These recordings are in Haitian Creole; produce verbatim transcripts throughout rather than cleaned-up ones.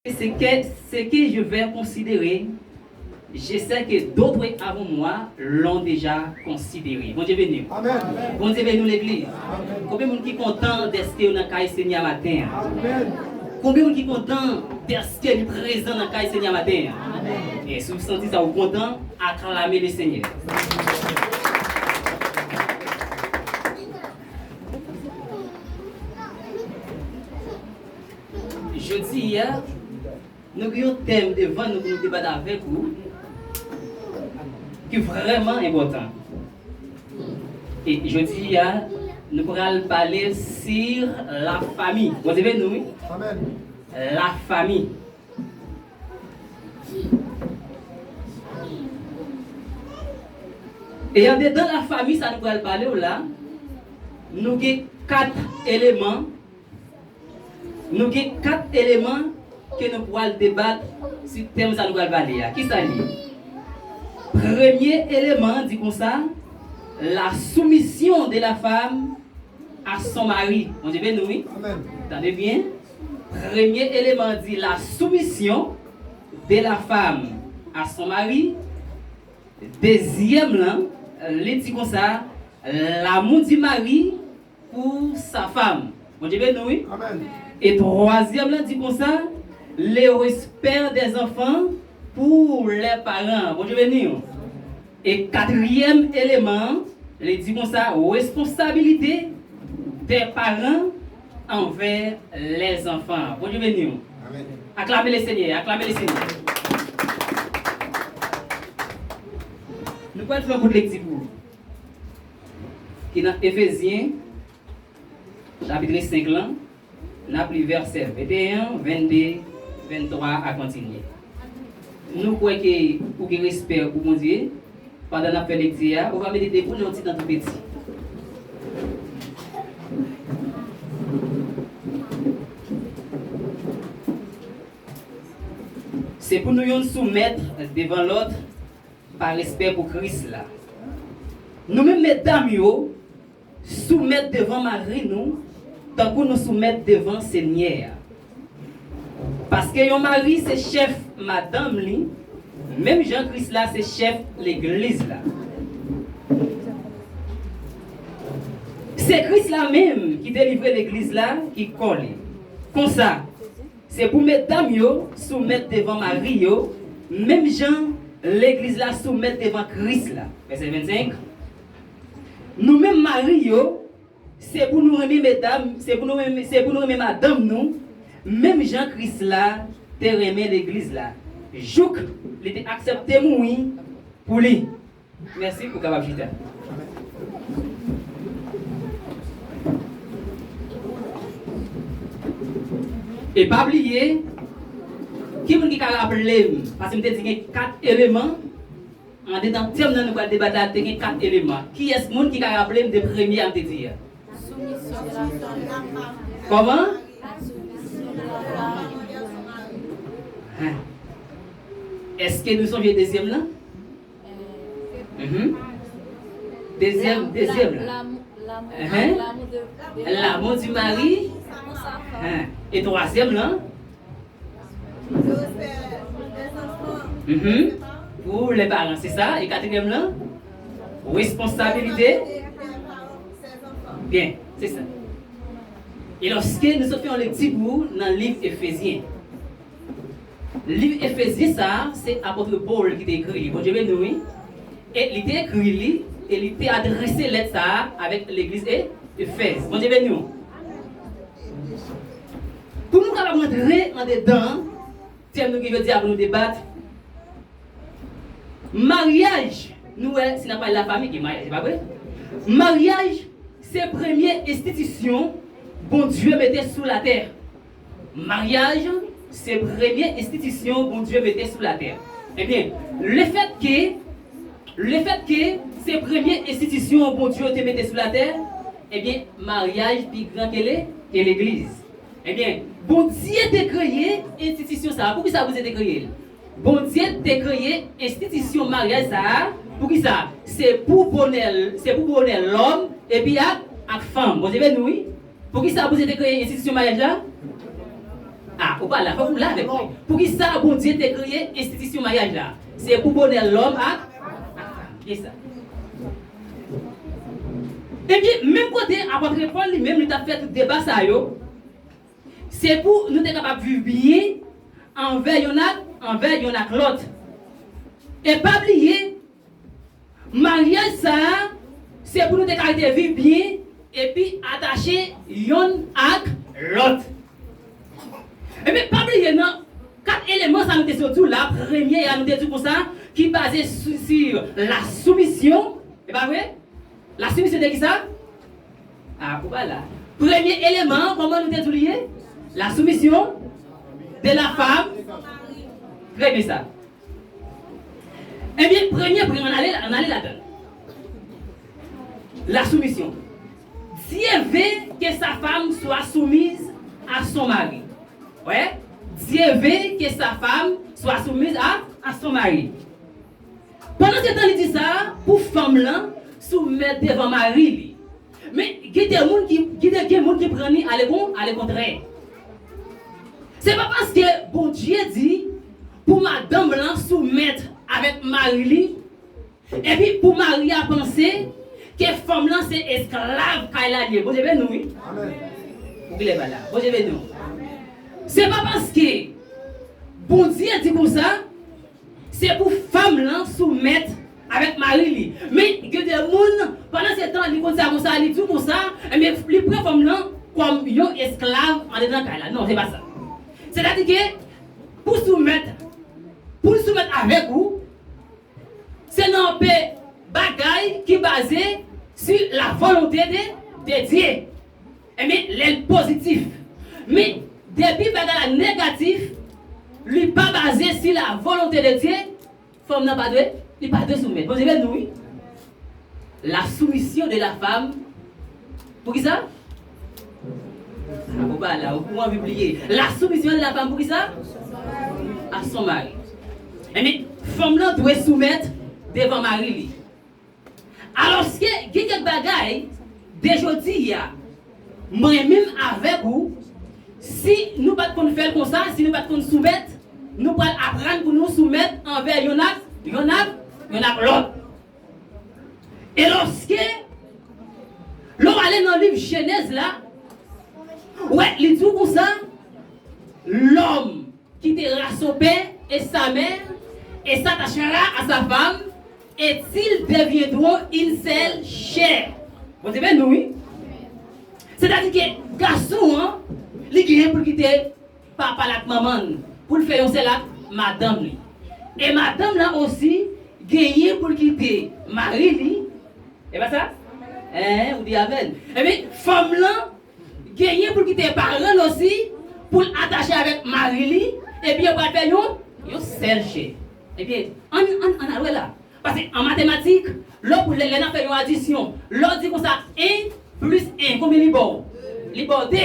Ce que, ce que je vais considérer, je sais que d'autres avant moi l'ont déjà considéré. Bondye beni w. Amen. Bondye beni w, legliz. Amen. Konbyen moun ki kontan dèske yo nan kay Senyè a maten an? Amen. Konbyen moun ki kontan dèske li prezan nan kay Senyè a maten an? Amen. E si w santi sa, ou kontan, aklame le Senyè. Jodi a, nou gen yon tèm devan nou pou nou debat avèk ou ki vrèman enpòtan. E jodi a, nou pral pale sur la famille. Bondye beni nou, wi. Amen. La famille. E andedan la famille, sa nou pral pale w la, nou gen kat eleman Nou gen kat eleman ke nou pral debat sou tèm sa nou pral pale a. Kisa l ye? Premye eleman an di konsa, la soumission de la femme à son mari. Bondye beni w, wi. Amen. Tande byen. Premye eleman an di la soumission de la femme à son mari. Dezyèm lan, li di konsa, l'amour du mari pour sa femme. Bondye beni w, wi. Amen. E twazyèm lan di konsa, le respect des enfants pour les parents. Bondye beni w. E katriyèm eleman an, li di konsa, responsabilité des parents envers les enfants. Bondye beni w. Amen. Aklame le Senyè, aklame le Senyè. Nou pral fè yon kout lekti pou ou. Ki nan Efezyen, chapit senk lan, n ap li vèsè venteyen, vennde, venntwa a kontinye. Nou kwè ke ou gen respè pou Bondye. Pandan n ap fè lekti a, ou va mete debout nan yon ti tan tou piti. Se pou nou youn soumèt devan lòt pa respè pou Kris la. Nou menm medam yo, soumèt devan mari nou, tankou nou soumèt devan Senyè a. Paske yon mari se chèf madanm li, menm jan Kris la se chèf legliz la. Se Kris la menm ki delivre legliz la, ki kò li. Konsa, se pou medam yo soumèt devan mari yo, menm jan legliz la soumèt devan Kris la. Vèsè vennsenk. Nou menm mari yo, se pou nou renmen medam, se pou nou renmen, se pou nou renmen madanm nou, menm jan Kris la te renmen legliz la, jouk li te aksepte mouri pou li. Mèsi, ou kapab chita. E pa bliye, ki moun ki ka raple m, paske m te di gen kat eleman, andedan tèm nan nou pral debat la, te gen kat eleman. Kiyès moun ki ka raple m de premye a m te di a? Kòman? Hein. Èske nou sonje dezyèm lan? Mhm. Dezyèm, dezyèm lan. Hein? L'amour du mari. Hein. E twazyèm lan? Mhm. Pour les parents, se sa. E katriyèm lan? Responsabilité. Byen, se sa. E lòske nou sot fè yon lekti pou ou nan liv Efezyen. Liv Efezyen sa a, se apot Pòl ki te ekri li. Bondye beni w, wi. E li te ekri li, e li te adrese lèt sa a avèk legliz E-, Efèz. Bondye beni w. Pou nou kapab rantre andedan tèm nou gen jodi a pou nou debat, maryaj, nou wè, si n ap pale lafanmi, gen maryaj, se pa vre? Maryaj, se premye enstitisyon Bondye mete sou latè. Maryaj, se premye enstitisyon Bondye mete sou latè. Ebyen, lefètke, lefètke se premye enstitisyon Bondye te mete sou latè, ebyen, maryaj pi gran ke le, ke legliz. Ebyen, Bondye te kreye enstitisyon sa a. Poukisa Bondye te kreye l? Bondye te kreye enstitisyon maryaj sa a. Poukisa? Se pou bonè, se pou bonè lòm epi ak, ak fanm. Bondye beni w, wi. Poukisa Bondye te kreye enstitisyon maryaj la? A, ou pa la, fòk ou la avèk mwen. Poukisa Bondye te kreye enstitisyon maryaj la? Se pou bonè lòm ak, ak fanm. Byen sa. Ebyen, menm kote apòt Pòl li menm li t ap fè tout deba sa yo, se pou nou te kapab viv byen anvè yonn ak, anvè yonn ak lòt. E pa bliye, maryaj sa a, se pou nou te ka rete viv byen epi atache yonn ak lòt. Ebyen, pa bliye nan kat eleman sa nou te sot di w la, premye a nou te di konsa, ki baze sou, sur la soumission, e pa vre? La soumission de kisa? A, ou pa la. Premye eleman an, kòman nou te di w li ye? La soumission de la femme. Trè byen sa. Ebyen, premye pwen, ann ale, ann ale ladan l. La soumission. Dieu veut que sa femme soit soumise à son mari. Wè? Dieu veut que sa femme soit soumise à, à son mari. Pandan se tan li di sa, pou fanm lan soumèt devan mari li. Men, gen de moun ki, gen de, gen moun ki pran li alekontrè. Se pa paske Bondye di pou madanm lan soumèt avèk mari li, epi pou mari a panse ke fanm lan se esklav kay la li ye. Bondye beni w, wi. Amèn. Ou ki lè pa la. Bondye beni w. Se pa paske Bondye di konsa, se pou fanm lan soumèt avèk mari li. Men, gen de moun, pandan se tan, li konn sa konsa, li di w konsa, ebyen, li pran fanm lan kòm yon esklav andedan kay la. Non, se pa sa. Sètadi ke, pou soumèt, pou l soumèt avèk ou, se nan pe bagay ki baze sur la volonté de, de Dieu. Ebyen, lè l pozitif. Men, depi bagay la negatif, li pa baze sur la volonté de Dieu, fanm nan pa dwe, li pa dwe soumèt. Bondye beni w, wi. La soumission de la femme. Poukisa? Ou pa la, ou anvi bliye. La soumission de la femme, poukisa? À son mari. Ebyen, fanm nan dwe soumèt devan mari li. Alòske gen kèk bagay, de jodi a, mwen menm avèk ou, si nou pa t konn fè l konsa, si nou pa t konn soumèt, nou pral aprann pou nou soumèt anvè yonn ak, yonn ak, yonn ak lòt. E lòske, lè w ale nan liv Jenèz la, ou wè, li di w konsa, l'homme quitera son père et sa mère et s'attachera à sa femme, et ils deviendront une seule chair. Bondye beni nou, wi. Sètadi ke gason an, li genyen pou l kite papa l ak manman l, pou l fè yon sèl ak madanm li. E madanm lan osi genyen pou l kite mari li. E pa sa? Hein, ou di amèn. Ebyen, fanm lan genyen pou l kite paran l osi, pou l atache avèk mari li, epi yo pral fè yon, yon sèl chè. Ebyen, ann, ann, ann al wè la. Paske an matematik, lè w, lè, lè n ap fè yon adisyon, lè w di konsa, en plis en, konbyen li ba w? Li ba w de.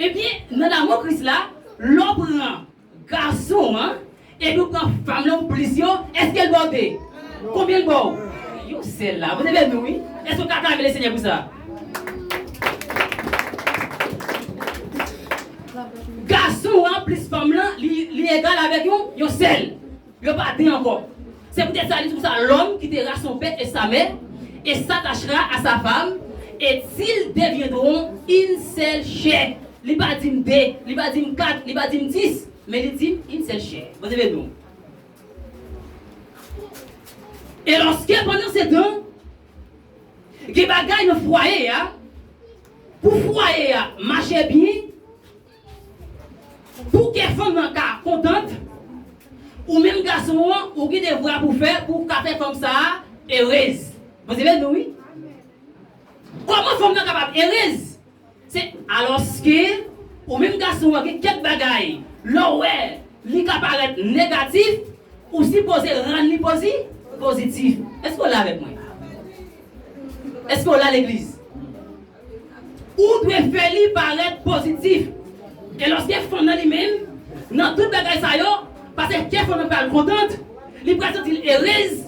Ebyen, nan lanmou Kris la, lè w pran gason an, epi w pran fanm lan, w plis yo, èske l ba w de? Konbyen l ba w? Yon sèl la. Bondye beni nou, wi. Èske w ka aklame Lesenyè pou sa? Gason an plis fanm lan, li, li egal avèk yon, yon sèl. Yo pa de ankò. Se poutèt sa, li di konsa, l'homme quittera son père et sa mère et s'attachera à sa femme, et ils deviendront une seule chair. Li pa di m de, li pa di m kat, li pa di m dis, men li di m une seule chair. Bondye beni nou. E lòske pandan se tan, gen bagay nan fwaye a, pou fwaye a mache byen, pou ke fanm nan ka kontan, ou menm gason an, ou gen devwa pou fè, pou w ka fè fanm sa a erez. Bondye beni nou, wi. Kòman fanm nan kapab erez? Se alòske ou menm gason an gen kèk bagay, lè w wè li ka parèt negatif, ou sipoze rann li pozi-, pozitif. Èske w la avèk mwen? Èske w la, legliz? Ou dwe fè li parèt pozitif. E lòske fanm nan li menm, nan tout bagay sa yo, paske kè fanm nan pral kontan, li pral santi l erez,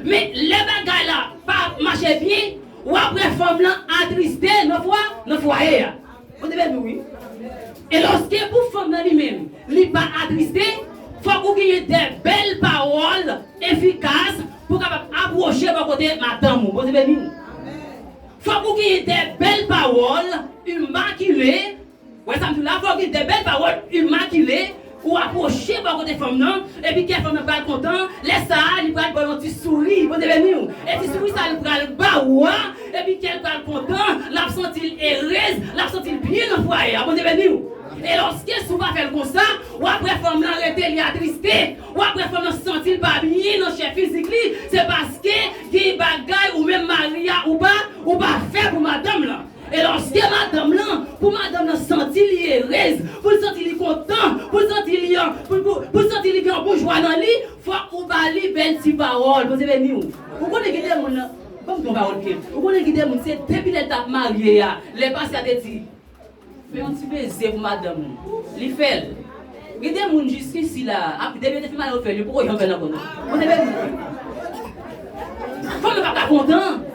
men lè bagay la pa ap mache byen, w ap wè fanm lan atriste nan fwa, nan fwaye a. Bondye beni nou, wi. E lòske pou fanm nan li menm, li pa atriste, fòk ou genyen de bèl pawòl efikas pou w kapab apwoche bò kote madanm ou. Bondye beni w. Fòk ou genyen de bèl pawòl imakile. Wè sa m di w la, fòk ou gen de bèl pawòl imakile, ou apwoche bò kote fanm nan, epi kè fanm nan pral kontan, lè sa a, li pral ba w yon ti souri, Bondye beni w. E ti souri sa a, li pral ba w a, epi kè l pral kontan, l ap santi l erez, l ap santi l byen nan fwaye a, Bondye beni w. E lòske si w pa fè l konsa, w ap wè fanm nan rete li atriste, w ap wè fanm nan santi l pa byen nan chè fizik li, se paske gen bagay ou menm mari a ou pa, ou pa fè pou madanm lan. E lòske madanm lan, pou madanm lan santi li erez, pou l santi li kontan, pou l santi li an, pou, pou, pou l santi li gen yon bon jwa nan li, fòk ou ba li bèl ti pawòl. Bondye beni w. Ou konnen gen de moun nan, ban m di yon pawòl ke, ou konnen gen de moun, se depi lè l t ap marye a, lè pastè a te di, fè yon ti beze pou madanm ou. Li fè l. Gen de moun jiskisi la, ap depi yo te fin marye yo fè l, yo poko janm fè l ankò non. Mwen te beni. Fanm nan pa ka kontan.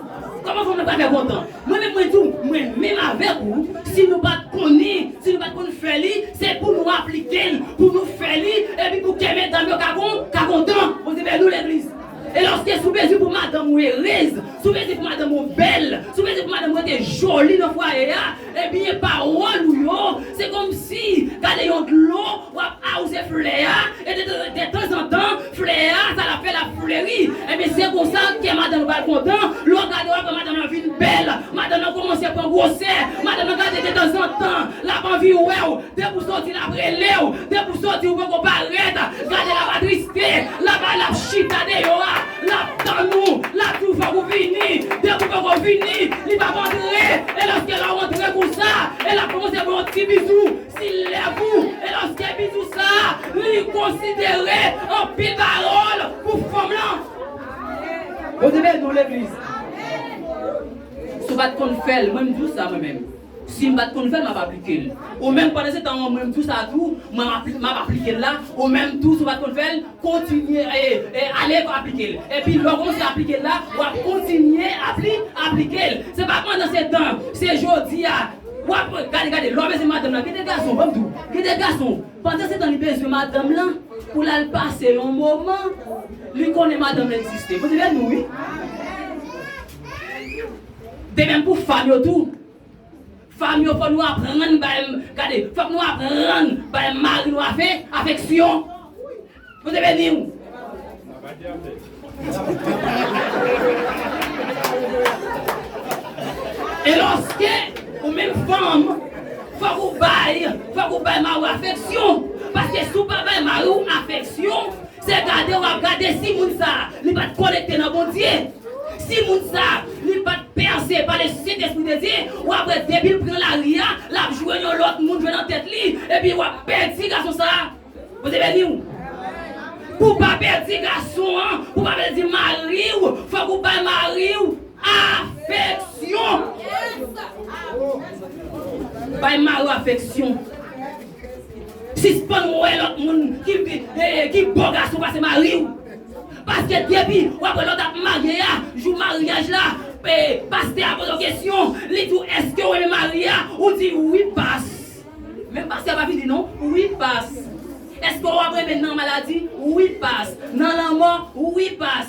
Kòman fanm nan pa ka kontan? Mwen menm mwen di w, mwen menm avèk ou, si nou pa t konnen, si nou pa t konn fè li, se pou nou aplike l, pou nou fè li, epi pou kè medam yo ka kon, ka kontan. Bondye beni w legliz. E lòske si w bezwen pou madanm ou erez, si w bezwen pou madanm ou bèl, si w bezwen pou madanm ou rete joli nan fwaye a, ebyen pawòl ou yo, se kòmsi, gade yon dlo, w ap awouze flè a, e de, de, detanzantan, flè a, sa l ap fè, l ap fleri. Ebyen se konsa kè madanm ou pral kontan, lè w gade w ap wè madanm nan vin bèl, madanm nan kòmanse pran gwosè, madanm nan gade detanzantan, l ap anvi wè w, depi w soti l ap rele w, depi w soti ou poko parèt, gade l ap atriste, l ap, l ap chita deyò a, l ap tann ou, l ap di w fòk ou vini, depi w poko vini, li p ap antre, e lòske lè w antre konsa, e l ap kòmanse ba w yon ti bizou, si l lève ou, e lòske bizou sa, li konsidere anpil pawòl pou fanm lan. Bondye beni w legliz. Si w pa t konn fè l, mwen m di w sa mwen menm. Si m pa t konn fè l, m ap aplike l. Ou menm pandan se tan an, mwen m di w sa tou, mwen m apli-, m ap aplike l la. Ou menm tou, si w pa t konn fè l, kontinye, e, e, ale aplike l. Epi lè w kòmanse aplike l la, w ap kontinye apli-, aplike l. Se pa pandan se tan, se jodi a. W ap gade, gade, lè w bezwen madanm nan, gen de gason, ban m di w, gen de gason, pandan se tan li bezwen madanm lan, pou l al pase yon moman, li konnen madanm lan egziste. Bondye beni w, wi. De menm pou fanm yo tou. Fanm yo, fò nou aprann bay, gade, fòk nou aprann bay mari nou afe-, afeksyon. Bondye beni w. E lòske ou menm fanm, fòk ou bay, fòk ou bay mari w afeksyon. Paske si w pa bay mari w afeksyon, se gade w ap gade si moun sa a, li pa t konekte nan Bondye. Si moun sa a, li pa t pèse pa le Sentespri de Dye, w ap wè depi l pran lari a, l ap jwenn yon lòt moun jwe nan tèt li, epi w ap pèdi gason sa a. Bondye beni w. Pou w pa pèdi gason an, pou w pa pèdi mari w, fòk ou bay mari w afeksyon. Bay mari w afeksyon. Sispann wè lòt moun ki, ki, eh, ki bò gason pase mari w. Paske depi w ap wè lòt ap marye a, jou maryaj la, eh, pastè a poze w kesyon, li di w, èske w renmen mari a? Ou di, wi, pas. Men pastè a pa fin di non, wi, pas. Èske w ap renmen nan maladi? Wi, pas. Nan lanmò? Wi, pas.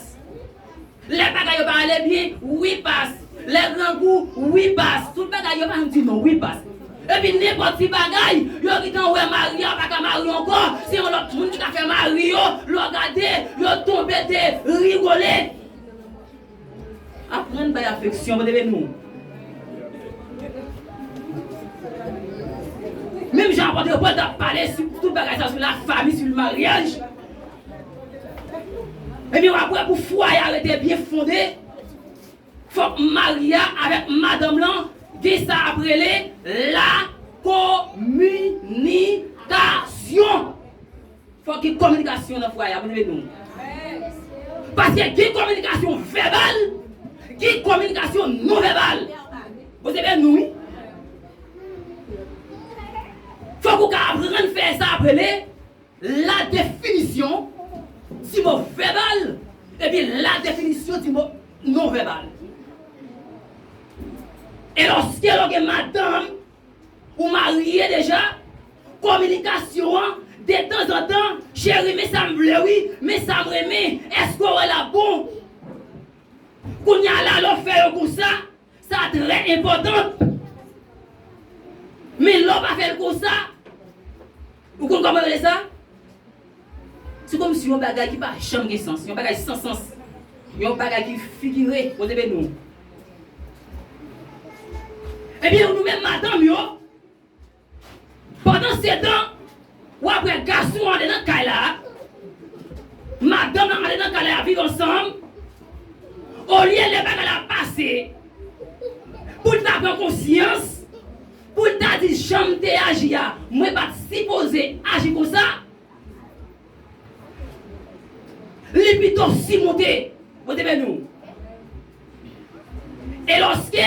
Lè bagay yo pa ale byen, wi pas. Lè grangou, wi pas. Tout bagay yo pa janm di non, wi pas. Epi nenpòt ti bagay, yo gentan wè mari a pa ka mari ankò. Se yon lòt moun ki ka fè mari yo, lè w gade, yo tonbe de rigole. Aprann bay afeksyon, Bondye beni w. Menm jan apòt Pòl t ap pale sou tout bagay sa, sou lafanmi, sou maryaj. Ebyen, w ap wè pou fwaye a rete byen fonde, fòk mari a avèk madanm lan gen sa ap rele lakominikasyon. Fòk gen kominikasyon nan fwaye a, Bondye beni w. Paske gen kominikasyon vèbal, gen kominikasyon non vèbal. Bondye beni w, wi. Fòk ou ka aprann fè sa ap rele la définition du mot verbal, epi la définition du mot non verbal. E lòske w gen madanm, ou marye deja, kominikasyon an, detanzantan, cheri, men sa m vle wi, men sa m renmen, èske w wè l ap bon? Kounye a la, lè w fè yo konsa, sa trè enpòtan. Men lè w pa fè l konsa, ou konn kòman yo rele sa? Se kòmsi yon bagay ki pa janm gen sans, yon bagay san sans, yon bagay ki figire, Bondye beni w. Ebyen, nou menm madanm yo, pandan se tan, w ap wè gason ale nan kay la, madanm nan ale nan kay la, y ap viv ansanm, olye lè bagay la pase, pou l ta pran konsyans, pou l ta di, jan m te aji a, mwen pa t sipoze aji konsa. Li pito simonte. Bondye beni w. E lòske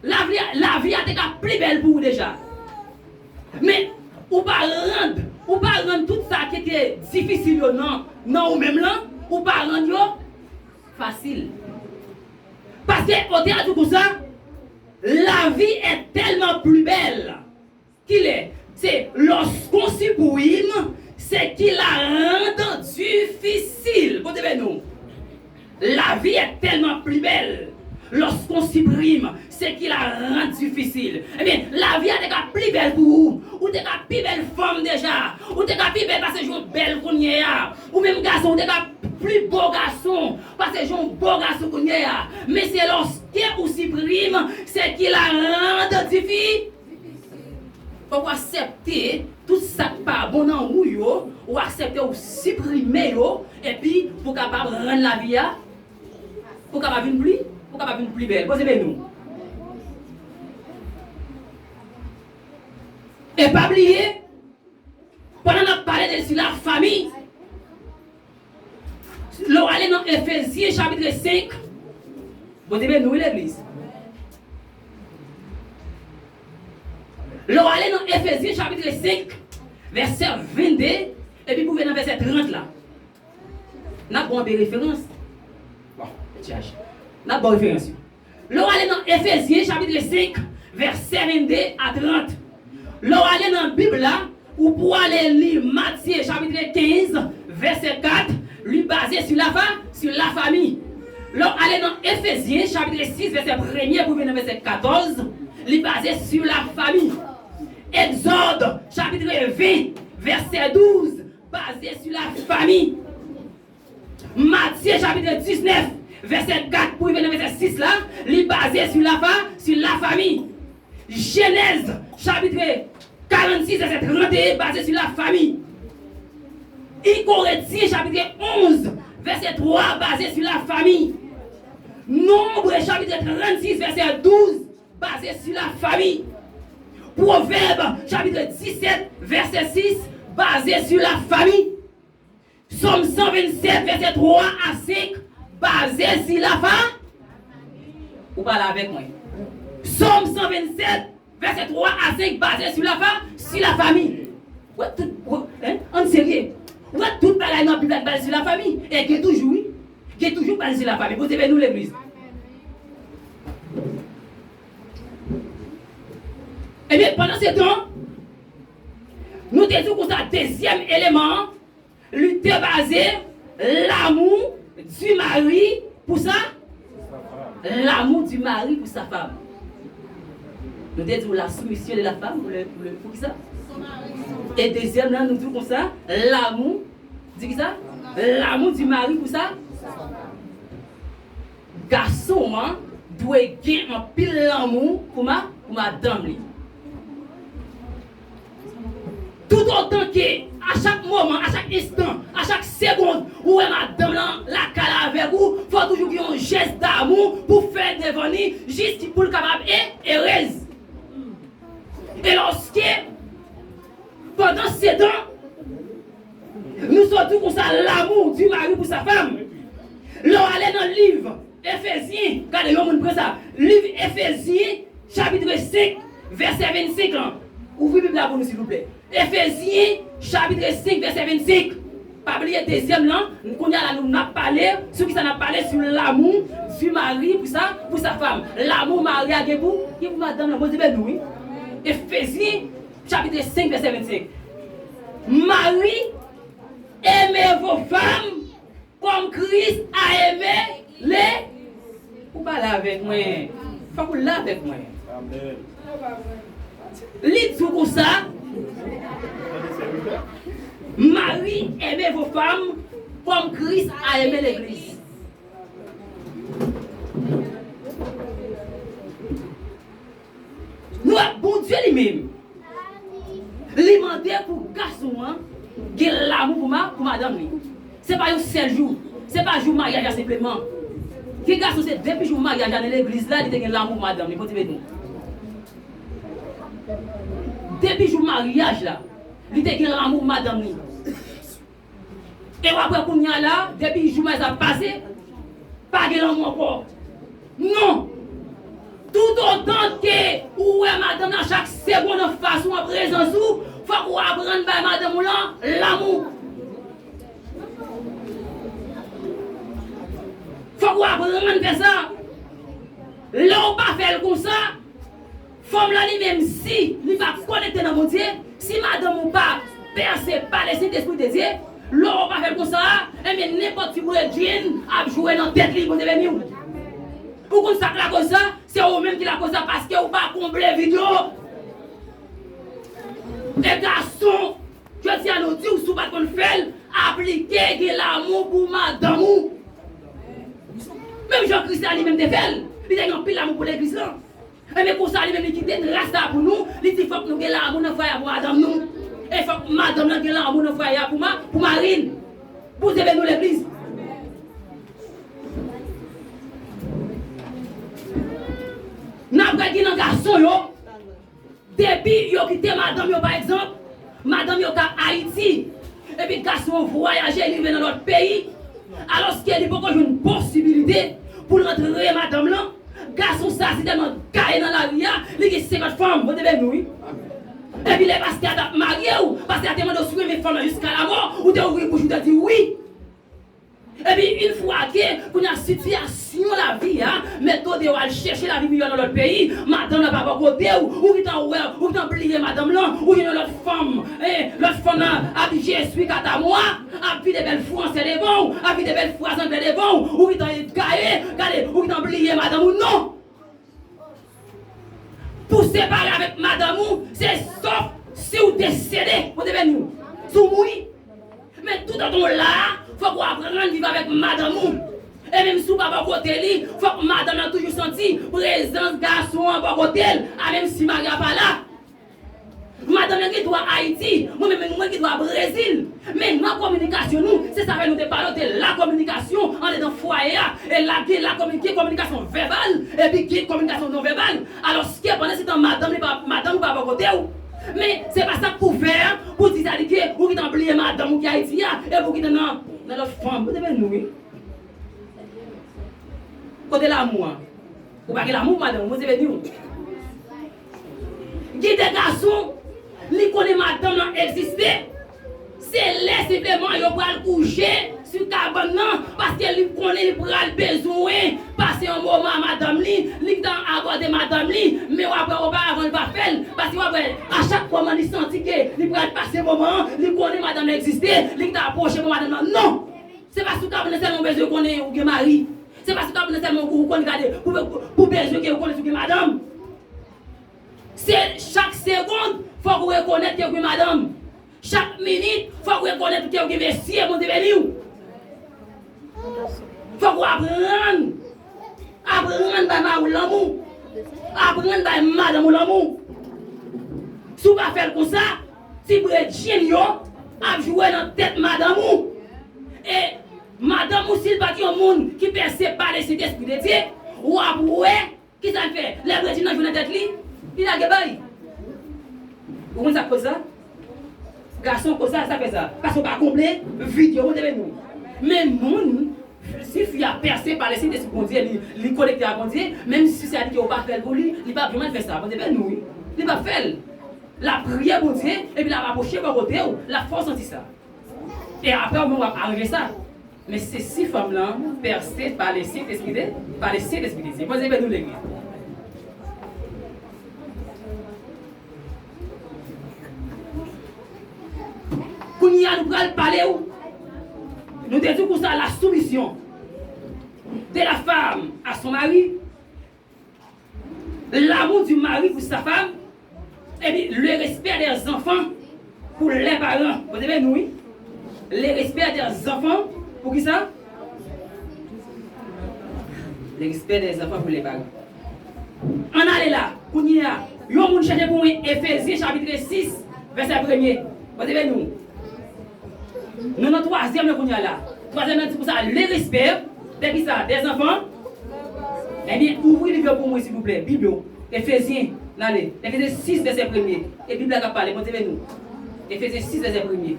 lavi, lavi a te ka pli bèl pou ou deja. Men, ou pa rann, ou pa rann tout sa ki te difisil yo nan, nan ou menm lan, ou pa rann yo fasil. Paske, otè a di konsa, la vie est tellement plus belle. Kilè? C'est lorsqu'on supprime ce qui la rend difficile. Bondye beni w. La vie est tellement plus belle lorsqu'on supprime ce qui la rend difficile. Ebyen, lavi a te ka pli bèl pou ou. Ou te ka pi bèl fanm deja. Ou te ka pi bèl pase jan w bèl kounye a. Ou menm gason, ou te ka pli bo gason pase jan w bo gason kounye a. Men se lòske ou siprime ce qui la rend difficile. Fòk w aksepte tout sa k pa bon nan ou yo, ou aksepte ou siprime yo, epi pou kapab rann lavi a, pou kapab vin pli, pou kapab vin pli bèl. Bondye beni w. E pa bliye, pandan n ap pale de si lafanmi, lè w ale nan Efezyen chapit senk, Bondye beni w wi legliz. Lè w ale nan Efezyen chapit senk, vèsè vennde, epi pou rive nan vèsè trant la. N ap ba w de referans. Bon, T H. N ap ba w referans yo. Lè w ale nan Efezyen chapit senk, vèsè vennde a trant. Lè w ale nan Bib la, ou pou ale li Matye chapit kenz, vèsè kat, li baze sou lafa, sou lafami. Lè w ale nan Efezyen chapit sis, vèsè premye pou vin nan vèsè katòz, li baze sou lafami. Egzòd chapit ven, vèsè douz, baze sou lafami. Matye chapit diznèf, vèsè kat pou rive nan vèsè sis la, li baze sou lafa, sou lafami. Jenèz chapit karannsis, vèsè tranteyen, baze sou lafami. I Korentyen chapit onz, vèsè twa, baze sou lafami. Nonb chapit trannsis, vèsè douz, baze sou lafami. Pwovèb chapit disèt, vèsè sis, baze sou lafami. Sòm san vennsèt, vèsè twa a senk, baze si lafa. Ou pale avèk mwen. Sòm san vennsèt, vèsè twa a senk, baze si lafa, si lafami. Wè tout, wè, hein, ann serye. Wè tout bagay nan Bib la ki baze si lafami. E gen toujou, wi. Gen toujou baze si lafami. Bondye beni w legliz. Ebyen, pandan se tan, nou te di w konsa, dezyèm eleman an, li te baze l'amour du mari pour sa, l'amour du mari pour sa femme. Nou te di w la soumission de la femme pour le, pour le, pour kisa? E dezyèm lan, nou di w konsa, l'amour, di kisa? L'amour du mari pour sa. Gason an dwe gen anpil lanmou pou ma, pou madanm li. Toutotan ke a chak moman, a chak enstan, a chak segonn, ou wè madanm lan lakay la avèk ou, fò toujou gen yon jès damou pou fè devan li, jis ki pou l kapab e, erez. E lòske, pandan se tan, nou sot di konsa, l'amour du mari pour sa femme. Lè w ale nan liv Efezyen, gade yon moun pran sa, liv Efezyen, chapit senk, vèsè vennsenk lan. Ouvri Bib la pou nou, silvouplè. Efezyen, chapit senk, vèsè vennsenk. Pa bliye dezyèm lan, kounye a la nou n ap pale, sou kisa n ap pale, sou l'amour du mari pour sa, pour sa femme. Lanmou mari a gen pou, gen pou madanm lan. Bondye beni nou, wi. Efezyen, chapit senk, vèsè vennsenk. Mari, aimez vos femmes comme Christ a aimé les. Ou pale avèk mwen. Fòk ou la avèk mwen. Li di w konsa, Mari, aimez vos femmes comme Christ a aimé l'église. Nou wè, Bondye li menm, li mande pou gason an gen lanmou pou ma-, pou madanm li. Se pa yon sèl jou. Se pa jou maryaj la senpleman. Gen gason, se depi jou maryaj la nan legliz la, li te gen lanmou pou madanm li. Bondye beni w. Depi jou maryaj la, li te gen lanmou pou madanm li. E w ap wè kounye a la, depi jou maryaj la pase, pa gen lanmou ankò. Non. Toutotan ke ou wè madanm nan chak segonn anfas ou, an prezans ou, fòk ou aprann bay madanm ou lan lanmou. Fòk ou aprann fè sa. Lè w pa fè l konsa, fanm lan li menm, si li pa konekte nan Bondye, si madanm ou pa pèse pa Lespri de Dye, lè w pa fè l konsa a, ebyen, nenpòt ti bredjenn ap jwe nan tèt li, Bondye beni w. Ou konn sa k lakoz sa? Se ou menm ki lakoz sa, paske ou pa konble vid yo. E gason, jodi a nou di w, si w pa t konn fè l, aplike gen lanmou pou madanm ou. Menm jan Kris la li menm te fè l, li te gen anpil lanmou pou legliz lan. Ebyen konsa li menm li kite tras sa pou nou, li di fòk nou gen lanmou nan fwaye a pou madanm nou. E fòk madanm lan gen lanmou nan fwaye a pou ma-, pou mari l. Bondye beni w legliz. N ap wè gen nan gason yo, depi yo kite madanm yo, pa egzanp, madanm yo ka Ayiti, epi gason an vwayaje, li rive nan lòt peyi, alòske li poko jwenn posibilite pou l rantre madanm lan, gason sa sitèlman gaye nan lari a, li gen senkant fanm, Bondye beni w, wi. Epi lè pastè a t ap marye w, pastè a te mande w si w renmen fanm lan jiska lamò, ou te ouvri bouch ou te di wi. Epi, yon fwa ke, kounye a, sitiyasyon lavi a mete w deyò al chèche lavi miyò nan lòt peyi, madanm lan pa bò kote w, ou gentan wè, ou gentan bliye madanm lan, ou jwenn yon lòt fanm, e, lòt fanm nan ap jezi katamwa, ap vide bèl fransè devan w, ap vide bèl fraz anglè devan w, ou gentan egaye, gade, ou gentan bliye madanm ou, non! Pou separe avèk madanm ou, se sòf si w desede, Bondye beni w. Si w mouri. Men toutotan w la a, fòk w aprann viv avèk madanm ou. E menm si w pa bò kote li, fòk madanm lan toujou santi prezans gason an bò kote l, a menm si mari a pa la. Madanm lan gen dwa Ayiti, mwen menm mwen gen dwa Brezil. Men nan kominikasyon nou, se sa fè nou te pale de la kominikasyon andedan fwaye a. E la gen la komi-, gen kominikasyon vèbal, epi gen kominikasyon non vèbal. Alòske pandan se tan madanm li pa, madanm ou pa bò kote w. Men se pa sa k pou fè pou di sa di ke ou gentan bliye madanm ou ki Ayiti a, epi ou gentan nan, nan lòt fanm. Bondye beni nou, wi. Kote lanmou an? Ou pa gen lanmou pou madanm ou, Bondye beni w. Gen de gason, li konnen madanm lan egziste. Se lè senpleman yo pral kouche sou kabann nan, paske li konnen li pral bezwen pase yon moman a madanm li, li gentan abòde madanm li, men w ap wè oparavan li pa fè l, paske w ap wè a chak moman li santi ke li pral pase moman an, li konnen madanm lan egziste, li gentan apwoche bò madanm lan. Non! Se pa sou kabann nan sèlman ou bezwen konnen ou gen mari. Se pa sou kabann nan sèlman ou konn gade, pou, pou, pou bezwen ke ou konnen si w gen madanm. Se chak segonn, fòk ou rekonèt ke ou gen madanm. Chak minit, fòk ou rekonèt ke ou gen mesye, Bondye beni w. Fòk ou aprann. Aprann bay mari w lanmou. Aprann bay madanm ou lanmou. Si w pa fè l konsa, ti bredjenn yo ap jwe nan tèt madanm ou. E madanm ou, si l pa t yon moun ki pèse pa Lespri de Dye, w ap wè kisa l fè. Lè bredjenn nan jwe nan tèt li, li lage bay. Ou konn sa k koz sa? Gason konsa, sa fè sa. Paske w pa konble vid yo, Bondye beni w. Men moun, si fi a pèse pa Lespri de Bondye, li, li konekte a Bondye, menm si se a di ke w pa fè l pou li, li p ap janm al fè sa. Bondye beni w, wi. Li p ap fè l. L ap priye Bondye, epi l ap apwoche bò kote w, l ap fè w santi sa. E apre, ou menm w ap aranje sa. Men se si fanm lan pèse pa Lespri de, pa Lespri de Dye. Bondye beni w legliz. Bondye beni w legliz. Al pale w. Nou te di w konsa, la soumission de la femme à son mari, l'amour du mari pour sa femme, epi le respect des enfants pour les parents. Bon, se byen nou, wi. Le respect des enfants, pou ki sa? Le respect des enfants pour les parents. Ann ale la, kounye a, yon moun chèche pou mwen Efezyen chapit sis, vèsè premye. Bon, se byen nou. Nou nan twazyèm nan kounye a la. Twazyèm nan di konsa, le respect de ki sa? Des enfants. Ebyen, ouvri liv yo pou mwen, silvouplè. Bib yo. Efezyen, n ale. Efezyen sis, vèsè premye. E Bib la k ap pale, Bondye beni nou. Efezyen sis, vèsè premye.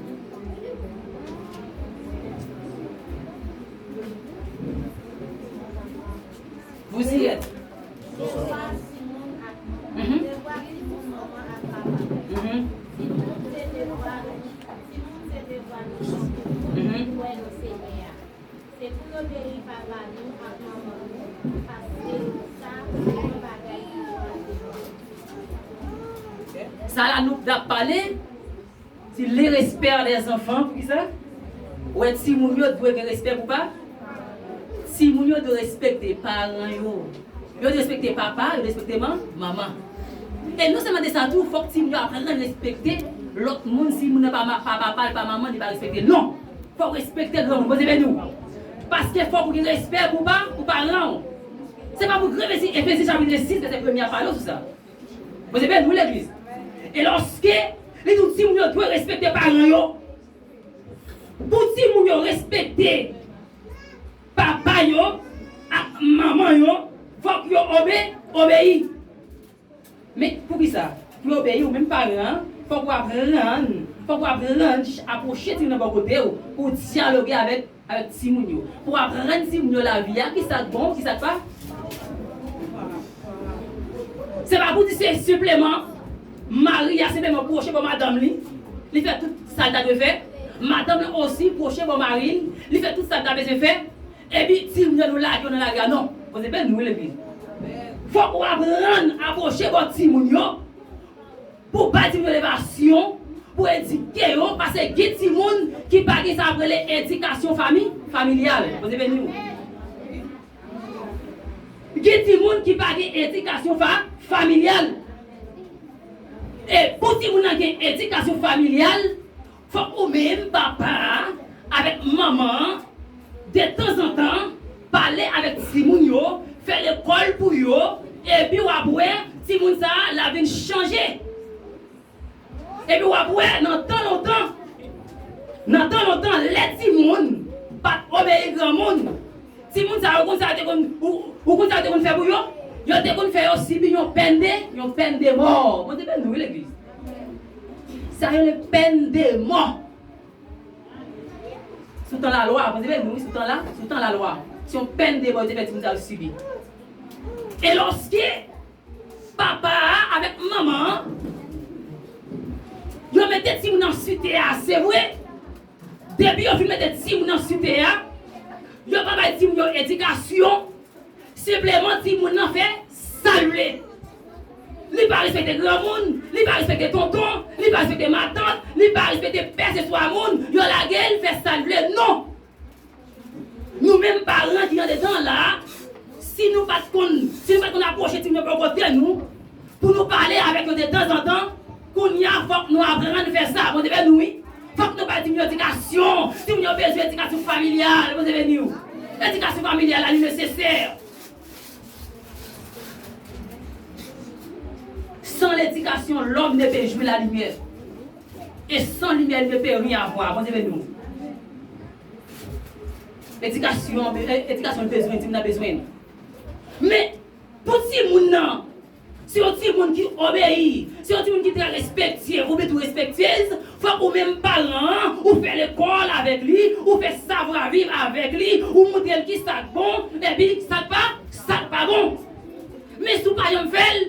Vous y êtes. Devwa timoun ak manman. Mhm. Devwa timoun, manman ak papa. Mhm. Timoun se devwa, timoun se devwa nou chak jou. Mhm. Pou kwè nan Senyè a. Se pou yo beni papa nou ak manman nou, paske sa se yon bagay ki andedan. Sa la nou t ap pale, se le respect des enfants, pou ki sa? Ou wè, timoun yo dwe gen respè pou pa. Timoun yo dwe respekte paran yo. Yo dwe respekte papa, yo dwe respekte man-, manman. E non sèlman de sa tou, fòk timoun yo aprann respekte lòt moun. Si moun nan pa ma-, pa papa l, pa manman l, li pa respekte l. Non. Fòk w respekte granmoun. Bondye beni w. Paske fòk ou gen respè pou pa, pou paran w. Se pa pou granmesi Efezyen chapit sis, vèsè premye a pale w sou sa. Bondye beni w, legliz. E lòske li di w timoun yo dwe respekte paran yo, pou timoun yo respekte papa yo ak manman yo, fòk yo obe-, obeyi. Men, poukisa? Pou yo obeyi, ou menm paran an, fòk ou aprann, fòk ou aprann apwoche timoun nan bò kote w, pou dyaloge avèk, avèk timoun yo. Pou aprann timoun yo lavi a, kisa k bon, kisa k pa. Se pa pou di se senpleman mari a senpleman pwoche bò madanm li, li fè tout sa l ta dwe fè. Madanm lan osi pwoche bò mari l, li fè tout sa l ta bezwen fè. Epi timoun yo nou lage yo nan lari a, non. Bondye beni nou, wi, legliz. Fòk ou aprann apwoche bò timoun yo, pou bay timoun yo levasyon, pou edike yo, paske gen timoun ki pa gen sa ap rele edikasyon fami-, familyal. Bondye beni w. Gen timoun ki pa gen edikasyon fa-, familyal. E pou timoun nan gen edikasyon familyal, fòk ou menm papa a avèk manman an, detanzantan, pale avèk timoun yo, fè lekòl pou yo, epi w ap wè timoun sa a, l ap vin chanje. Epi w ap wè, nan tan lontan, nan tan lontan, lè timoun pa t obeyi granmoun, timoun sa yo, ou konn sa yo te konn, ou, ou konn sa yo te konn fè pou yo? Yo te konn fè yo sibi yon pèn de, yon pèn de mò. Bondye beni nou, wi, legliz. Sa yo rele pèn de mò. Sou tan lalwa, Bondye beni nou, wi, sou tan la, sou tan lalwa. Se yon pèn de mò yo te fè timoun sa yo sibi. E lòske papa a avèk manman an, yo mete timoun nan site a, se vre. Depi yo fin mete timoun nan site a, yo pa bay timoun yo edikasyon. Senpleman, timoun nan fè sa l vle. Li pa respekte granmoun, li pa respekte tonton, li pa respekte matant, li pa respekte pèseswa moun, yo lage l fè sa l vle. Non! Nou menm paran ki andedan la, si nou pa t konn, si nou pa t konn apwoche timoun yo bò kote nou, pou nou pale avèk yo detanzantan, kounye a fòk nou aprann fè sa. Bondye beni nou, wi. Fòk nou bay timoun yo edikasyon. Timoun yo bezwen edikasyon familyal. Bondye beni w. Edikasyon familyal la, li nesesè. Sans l'éducation, l'homme ne peut jouir la lumière. Et sans lumière, il ne peut rien avoir. Bondye beni w. Edikasyon, e, edikasyon l bezwen, timoun nan bezwen. Men, pou timoun nan, se yon timoun ki obeyi, se yon timoun ki trè respektye, oubyen tou respektyez, fòk ou menm paran an, ou fè lekòl avèk li, ou fè savwa viv avèk li, ou montre l kisa k bon, epi sa k pa, sa k pa bon. Men si w pa janm fè l,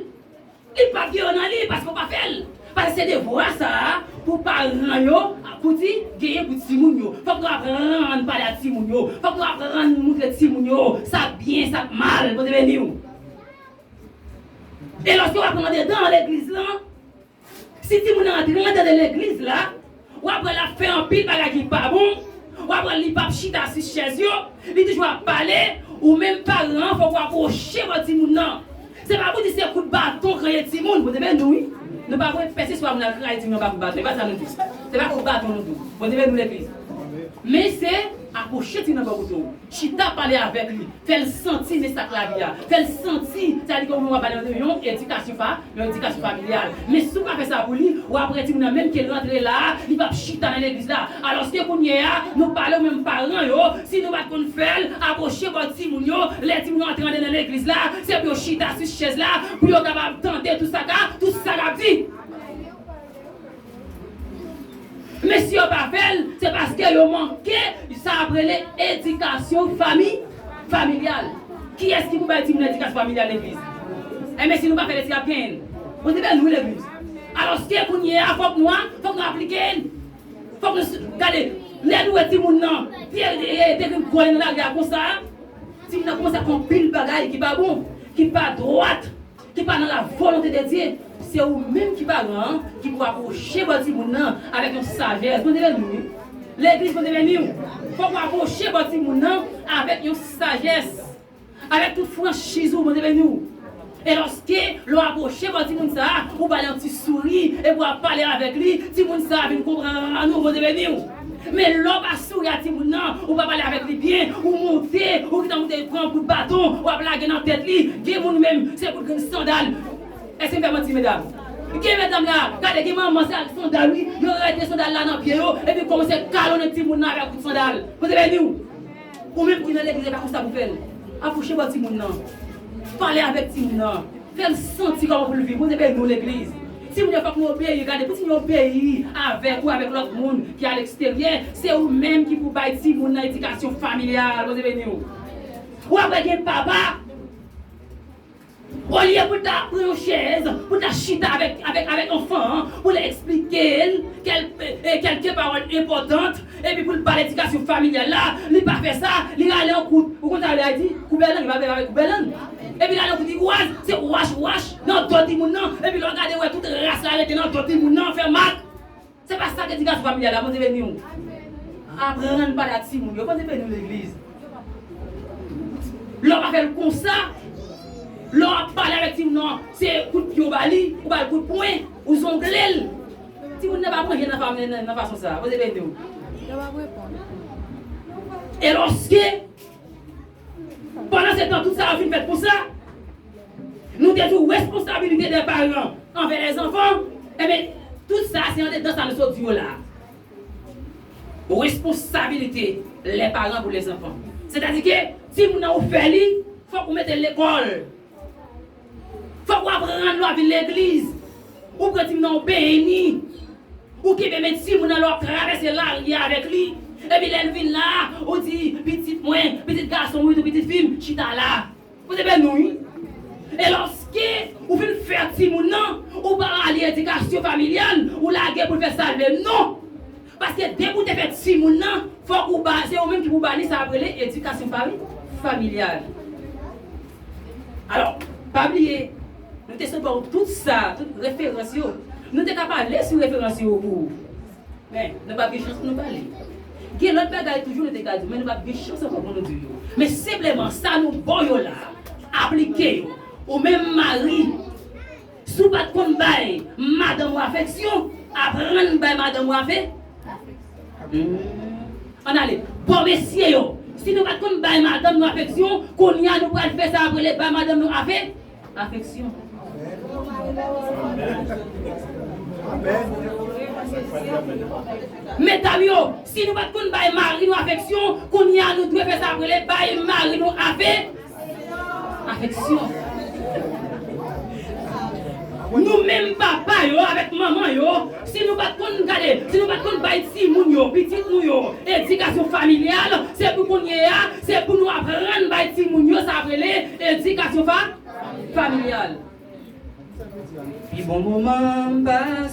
li p ap gen yo nan li, paske w pa fè l. Paske se devwa sa a pou paran yo, pou di, genyen pou timoun yo. Fòk nou aprann pale ak timoun yo. Fòk nou aprann montre timoun yo sa k byen, sa k mal. Bondye beni w. E lòske w ap rantre nan legliz lan, si timoun nan rantre anndan de legliz la, W ap wè l ap fè anpil bagay ki pa bon. W ap wè li p ap chita sou chèz yo. Li toujou ap pale. Ou menm paran an, fòk w apwoche bò timoun nan. Se pa pou di se kout baton kraye timoun. Bondye beni nou, wi. Nou pa vle pèse swa moun al kraye timoun anba kout baton. E pa sa nou di. Se pa kout baton nou di. Bondye beni nou, legliz. Men se apwoche timoun nan bò kote w. Chita pale avèk li. Fè l santi men sa k lavi a. Fè l santi, sa di ke ou menm w ap ba l yon, yon edikasyon fa, yon edikasyon familyal. Men si w pa fè sa pou li, w ap wè timoun nan menm ke l rantre la a, li p ap chita nan legliz la. Alòske kounye a, nou pale ou menm paran yo, si nou pa t konn fè l, apwoche bò timoun yo, lè timoun yo antre anndan nan legliz la, se pou yo chita sou chèz la, pou yo kapab tande tout sa k a, tout sa k ap di. Men si yo pa fè l, se paske yo manke sa ap rele edikasyon fami, familyal. Kiyès ki pou bay timoun edikasyon familyal legliz? Enben, si nou pa fè l, èske y ap genyen l? Bondye beni nou, legliz. Alòske kounye a, fòk nou, fòk nou aplike l. Fòk nou s-, gade, lè nou wè timoun nan te, te, te vin kole nan lari a konsa, timoun nan kòmanse ap fè anpil bagay ki pa bon, ki pa dwat, ki pa nan la volonte de Dye, se ou menm ki paran an ki pou apwoche bò timoun nan avèk yon sajès. Bondye beni w, wi. Legliz, Bondye beni w. Fòk w apwoche bò timoun nan avèk yon sajès, avèk tout franchiz ou, Bondye beni w. E lòske lè w apwoche bò timoun sa a, ou ba li yon ti souri, epi w ap pale avèk li, timoun sa a vin konprann ou, Bondye beni w. Men lè w pa souri a timoun nan, ou pa pale avèk li byen, ou monte, ou gentan monte pran kout baton, w ap lage nan tèt li. Gen moun menm, se kout grenn sandal. Èske m fè manti, medam? Gen medam la, gade, gen manman, se ak sandal, wi. Yo rete sandal la nan pye yo, epi kòmanse kalonnen timoun nan avèk kout sandal. Bondye beni w. Ou menm ki nan legliz, e pa konsa pou fè l. Apwoche bò timoun nan. Pale avèk timoun nan. Fè l santi kòman pou l viv. Bondye beni nou, legliz. Timoun yo, fòk nou obeyi. Gade, pou timoun yo obeyi avèk ou, avèk lòt moun ki a leksteryè, se ou menm ki pou bay timoun nan edikasyon familyal. Bondye beni w. Ou ap wè gen papa, olye pou l ta pran yon chèz, pou l ta chita avèk, avèk, avèk anfan an, pou l eksplike l kèl-, e, kèlke pawòl enpòtan, epi pou l ba l edikasyon familyal la, li pa fè sa, li rale yon kout, ou konn sa yo di, koubèlang, li pa fè avèk koubèlang. Epi li rale yon kout rigwaz, se wach, wach, nan do timoun nan, epi lè w gade, w wè tout ras la rete nan do timoun nan, fè mak. Se pa sa k edikasyon familyal la, Bondye beni w. Aprann pale ak timoun yo, Bondye beni w, legliz. Lè w pa fè l konsa, lè w ap pale avèk timoun nan, se kout pye w ba li, ou ba l kout pwen, ou zongle l. Timoun nan p ap manje nan fa-, nan, nan fason sa a, Bondye beni w. E lòske Pandan se tan, tout sa yo fin fèt konsa, nou te di w responsabilité des parents envers les enfants, enben, tout sa se andedan sa nou sot di yo la. Responsabilité les parents pour les enfants. Sètadi ke timoun nan ou fè li, fòk ou mete l lekòl. Fòk w aprann lè w ap vin legliz. Ou pran timoun nan, ou benyen li. Ou kenbe men timoun nan lè w ap travèse lari a avèk li. Epi lè l vin la, ou di, pitit mwen, pitit gason m, wi, tou pitit fi m, chita la. Bondye beni w, wi. E lòske ou fin fè timoun nan, ou pa ba li edikasyon familyal, ou lage pou l fè sa l vle. Non! Paske depi w te fè timoun nan, fòk ou ba, se ou menm ki pou ba li sa ap rele edikasyon fami-, familyal. Alò, pa bliye, nou te sot ba w tout sa, tout referans yo. Nou te ka pale sou referans yo pou ou. Men, nou p ap gen chans pou nou pale. Gen lòt bagay toujou nou te ka di w, men nou p ap gen chans ankò pou nou di yo. Men senpleman, sa nou ba w yo la, aplike yo. Ou menm mari, si w pa t konn bay madanm ou afeksyon, aprann bay madanm ou afe-, hmm. Ann ale. Bon, mesye yo, si nou pa t konn bay madanm nou afeksyon, kounye a nou pral fè sa ap rele bay madanm nou afe-, afeksyon. Medam yo, si nou pa t konn bay mari nou afeksyon, kounye a nou dwe fè sa ap rele bay mari nou afe-, afeksyon. Nou menm papa yo avèk manman yo, si nou pa t konn gade, si nou pa t konn bay timoun yo, pitit nou yo, edikasyon familyal, se pou kounye a, se pou nou aprann bay timoun yo sa ap rele edikasyon fa-, familyal. Pi bon moman m pase.